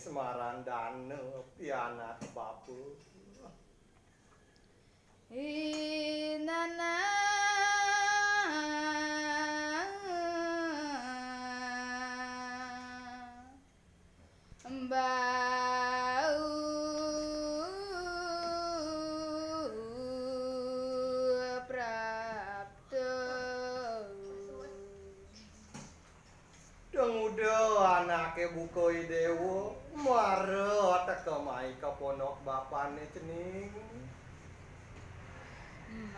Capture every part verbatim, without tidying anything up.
Semarandana pianak bapa. Deng uda anake buka I Dewa, mara teka mai ka ponok bapane cening. Hmm.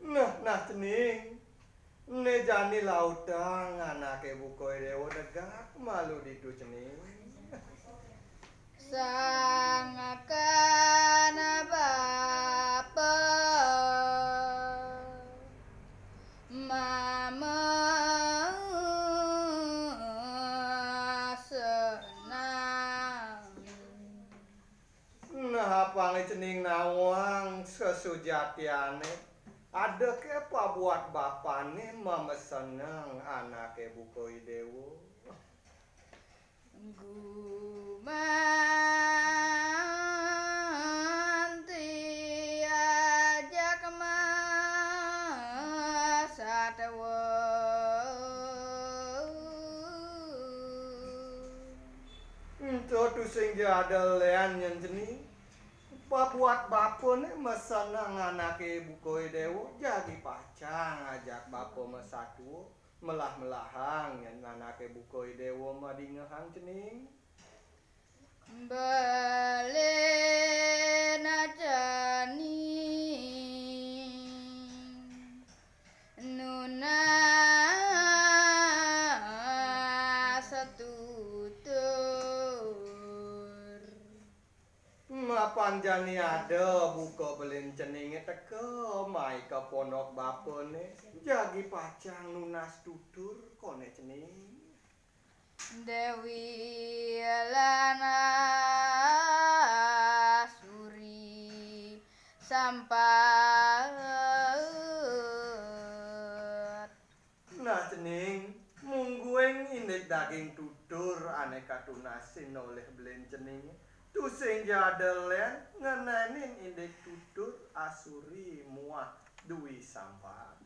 Nah, nah, cening. Né jani lautang anake buka I Dewa negak malu ditu cening. Nah, apang cening nawang sesujatiane, ada ke pabuat bapane mamesenang anake buka I Dewa. Ento tusing ja ada len nyen cening. Pabuat bapane mesenang anake buka I Dewa, jagi pacang ajak bapa masatua, melah-melahang nyen anake buka I Dewa madingehang cening. Mapan jani ada buka belin ceninge teka mai ka ponok bapane, jagi pacang nunas tutur, kone cening. Nah, cening, mungguing indik daging tutur ane katunasin olih belin ceninge, tusing ja ada len ngenenin indik tutur asuri muah dwi sampat.